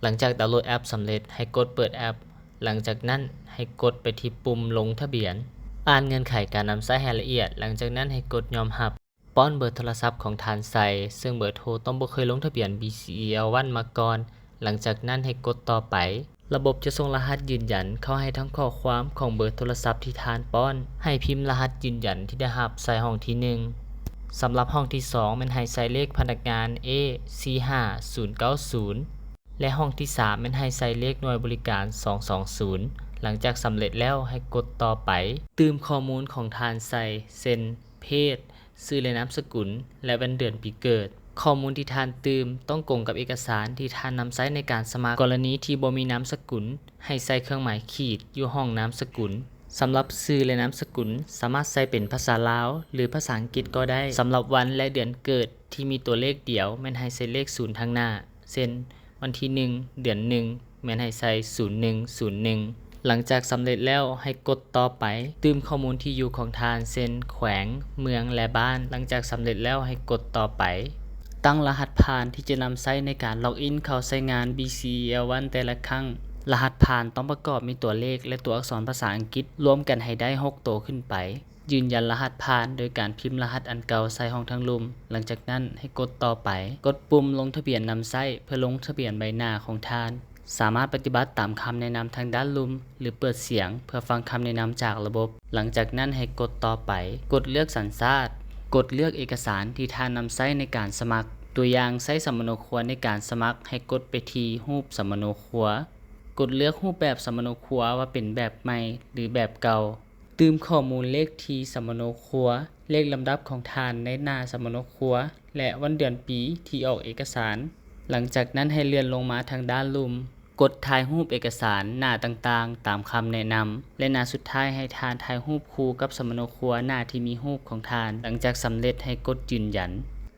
ຫຼັງຈາກດາວໂຫຼດແອັບສຳເລັດ, ໃຫ້ກົດເປີດແອັບ. ຫຼັງຈາກນັ້ນ, ໃຫ້ກົດໄປທີ່ປຸ່ມລົງທະບຽນ. ອ່ານເງື່ອນໄຂການນຳໃຊ້ໃຫ້ລະອຽດ. ຫຼັງຈາກນັ້ນ, ໃຫ້ກົດຍອມຮັບ. ປ້ອນເບີໂທລະສັບຂອງທ່ານໃສ່, ເຊິ່ງເບີໂທຕ້ອງບໍ່ເຄີຍລົງທະບຽນ BCEL One ມາກ່ອນ. ຫຼັງຈາກນັ້ນໃຫ້ກົດຕໍ່ໄປ. ລະບົບຈະສົ່ງລະຫັດຢືນຢັນເຂົ້າໃຫ້ທັງຂໍ້ຄວາມຂອງເບີໂທລະສັບທີ່ທ່ານປ້ອນ. ໃຫ້ພິມລະຫັດຢືນຢັນທີ່ໄດ້ຮັບໃສ່ຫ້ອງທີໜຶ່ງ. ສຳລັບຫ້ອງທີສອງແມ່ນໃຫ້ໃສ່ເລກພະນັກງານ A ສີ່ຫ້າສູນເກົ້າສູນ ແລະ ຫ້ອງທີສາມແມ່ນໃຫ້ໃສ່ເລກໜ່ວຍບໍລິການສອງສອງສູນ. ຫຼັງຈາກສຳເລັດແລ້ວໃຫ້ກົດຕໍ່ໄປ. ຕື່ມຂໍ້ມູນຂອງທ່ານໃສ່ ເຊັ່ນ ເພດ, ຊື່ ແລະ ນາມສະກຸນ ແລະ ວັນເດືອນປີເກີດ. ຂໍ້ມູນທີ່ທ່ານຕື່ມຕ້ອງກົງກັບເອກະສານທີ່ທ່ານນຳໃຊ້ໃນການສະໝັກ. ກໍລະນີທີ່ບໍ່ມີນາມສະກຸນ, ໃຫ້ໃສ່ເຄື່ອງໝາຍຂີດຢູ່ຫ້ອງນາມສະກຸນ. ສຳລັບຊື່ ແລະ ນາມສະກຸນ ສາມາດໃສ່ເປັນພາສາລາວ ຫຼື ພາສາອັງກິດກໍໄດ້. ສຳລັບວັນ ແລະ ເດືອນເກີດທີ່ມີຕົວເລກດຽວ ແມ່ນໃຫ້ໃສ່ເລກສູນທາງໜ້າ, ເຊັ່ນ ວັນທີໜຶ່ງ ເດືອນໜຶ່ງ ແມ່ນໃຫ້ໃສ່ສູນໜຶ່ງສູນໜຶ່ງ. ຫຼັງຈາກສຳເລັດແລ້ວໃຫ້ກົດຕໍ່ໄປ. ຕື່ມຂໍ້ມູນທີ່ຢູ່ຂອງທ່ານ ເຊັ່ນ ແຂວງ, ເມືອງ ແລະ ບ້ານ. ຫຼັງຈາກສຳເລັດແລ້ວໃຫ້ກົດຕໍ່ໄປ. ຕັ້ງລະຫັດຜ່ານທີ່ຈະນຳໃຊ້ໃນການລັອກອິນເຂົ້າໃຊ້ງານ BCEL One ແຕ່ລະຄັ້ງ. ລະຫັດຜ່ານຕ້ອງປະກອບມີຕົວເລກ ແລະ ຕົວອັກສອນພາສາອັງກິດລວມກັນໃຫ້ໄດ້ຫົກໂຕຂຶ້ນໄປ. ຢືນຢັນລະຫັດຜ່ານໂດຍການພິມລະຫັດອັນເກົ່າໃສ່ຫ້ອງທາງລຸ່ມ. ຫຼັງຈາກນັ້ນໃຫ້ກົດຕໍ່ໄປ. ກົດປຸ່ມລົງທະບຽນນຳໃຊ້ເພື່ອລົງທະບຽນໃບໜ້າຂອງທ່ານ. ສາມາດປະຕິບັດຕາມຄຳແນະນຳທາງດ້ານລຸ່ມ ຫຼື ເປີດສຽງເພື່ອຟັງຄຳແນະນຳຈາກລະບົບ. ຫຼັງຈາກນັ້ນໃຫ້ກົດຕໍ່ໄປ. ກົດເລືອກສັນຊາດ. ກົດເລືອກເອກະສານທີ່ທ່ານນຳໃຊ້ໃນການສະໝັກ. ຕົວຢ່າງ, ໃຊ້ສຳມະໂນຄົວໃນການສະໝັກ, ໃຫ້ກົດໄປທີ່ຮູບສຳມະໂນຄົວ. ກົດເລືອກຮູບແບບສຳມະໂນຄົວວ່າເປັນແບບໃໝ່ ຫຼື ແບບເກົ່າ. ຕື່ມຂໍ້ມູນເລກທີ່ສຳມະໂນຄົວ, ເລກລຳດັບຂອງທ່ານໃນໜ້າສຳມະໂນຄົວ ແລະ ວັນເດືອນປີທີ່ອອກເອກະສານ. ຫຼັງຈາກນັ້ນໃຫ້ເລື່ອນລົງມາທາງດ້ານລຸ່ມ, ກົດຖ່າຍຮູບເອກະສານໜ້າຕ່າງໆຕາມຄຳແນະນຳ ແລະ ໜ້າສຸດທ້າຍໃຫ້ທ່ານຖ່າຍຮູບຄູ່ກັບສຳມະໂນຄົວໜ້າທີ່ມີຮູບຂອງທ່ານ. ຫຼັງຈາກສຳເລັດໃຫ້ກົດຢືນຢັນ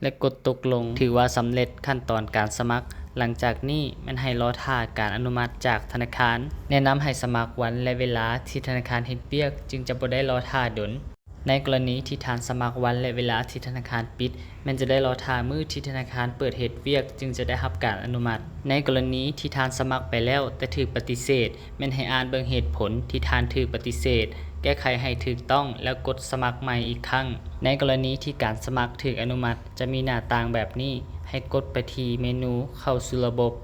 ແລະ ກົດຕົກລົງ, ຖືວ່າສຳເລັດຂັ້ນຕອນການສະໝັກ. ຫຼັງຈາກນີ້ແມ່ນໃຫ້ລໍຖ້າການອະນຸມັດຈາກທະນາຄານ. ແນະນຳໃຫ້ສະໝັກວັນ ແລະ ເວລາທີ່ທະນາຄານເຮັດວຽກ ຈຶ່ງຈະບໍ່ໄດ້ລໍຖ້າດົນ. ໃນກໍລະນີທີ່ທ່ານສະໝັກວັນ ແລະ ເວລາທີ່ທະນາຄານປິດ, ແມ່ນຈະໄດ້ລໍຖ້າມື້ທີ່ທະນາຄານເປີດເຮັດວຽກ ຈຶ່ງຈະໄດ້ຮັບການອະນຸມັດ. ໃນກໍລະນີທີ່ທ່ານສະໝັກໄປແລ້ວ ແຕ່ຖືກປະຕິເສດ, ແມ່ນໃຫ້ອ່ານເບິ່ງເຫດຜົນທີ່ທ່ານຖືກປະຕິເສດ, ແກ້ໄຂໃຫ້ຖືກຕ້ອງ ແລ້ວກົດສະໝັກໃໝ່ອີກຄັ້ງ. ໃນກໍລະນີທີ່ການສະໝັກຖືກອະນຸມັດ, ຈະມີໜ້າຕ່າງແບບນີ້, ໃຫ້ກົດໄປທີ່ເມນູເຂົ້າສູ່ລະບົບ.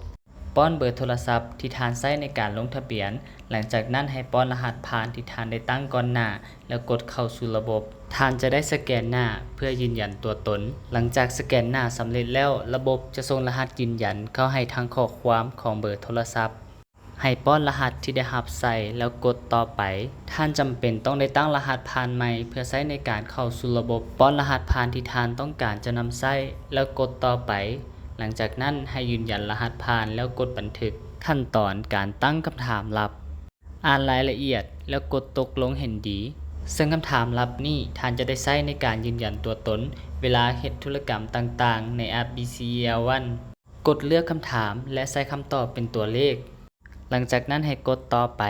ປ້ອນເບີໂທລະສັບທີ່ທ່ານໃຊ້ໃນການລົງທະບຽນ, ຫຼັງຈາກນັ້ນໃຫ້ປ້ອນລະຫັດຜ່ານທີ່ທ່ານໄດ້ຕັ້ງກ່ອນໜ້າ ແລ້ວກົດເຂົ້າສູ່ລະບົບ. ທ່ານຈະໄດ້ສະແກນໜ້າເພື່ອຢືນຢັນຕົວຕົນ. ຫຼັງຈາກສະແກນໜ້າສຳເລັດແລ້ວ, ລະບົບຈະສົ່ງລະຫັດຢືນຢັນເຂົ້າໃຫ້ທາງຂໍ້ຄວາມຂອງເບີໂທລະສັບ. ໃຫ້ປ້ອນລະຫັດທີ່ໄດ້ຮັບໃສ່ ແລ້ວກົດຕໍ່ໄປ. ທ່ານຈຳເປັນຕ້ອງໄດ້ຕັ້ງລະຫັດຜ່ານໃໝ່ເພື່ອໃຊ້ໃນການເຂົ້າສູ່ລະບົບ. ປ້ອນລະຫັດຜ່ານທີ່ທ່ານຕ້ອງການຈະນຳໃຊ້ ແລ້ວກົດຕໍ່ໄປ. ຫຼັງຈາກນັ້ນໃຫ້ຢືນຢັນລະຫັດຜ່ານ ແລ້ວກົດບັນທຶກ. ຂັ້ນຕອນການຕັ້ງຄຳຖາມລັບ. ອ່ານລາຍລະອຽດ ແລ້ວກົດຕົກລົງເຫັນດີ. ເຊິ່ງຄຳຖາມລັບນີ້ທ່ານຈະໄດ້ໃຊ້ໃນການຢືນຢັນຕົວຕົນ ເວລາເຮັດທຸລະກຳຕ່າງໆໃນແອັບ BCEL One. ກົດເລືອກຄຳຖາມ ແລະ ໃສ່ຄຳຕອບເປັນຕົວເລກ. ຫຼັງຈາກນັ້ນໃຫ້ກົດຕໍ່ໄປ.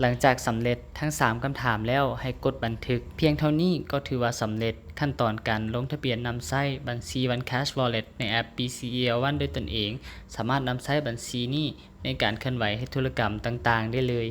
ຫຼັງຈາກສຳເລັດທັງສາມຄຳຖາມແລ້ວ ໃຫ້ກົດບັນທຶກ. ພຽງເທົ່ານີ້ກໍຖືວ່າສຳເລັດຂັ້ນຕອນການລົງທະບຽນນຳໃຊ້ບັນຊີ OneCash Wallet ໃນແອັບ BCEL One ດ້ວຍຕົນເອງ. ສາມາດນຳໃຊ້ບັນຊີນີ້ໃນການເຄື່ອນໄຫວເຮັດທຸລະກຳຕ່າງໆໄດ້ເລີຍ.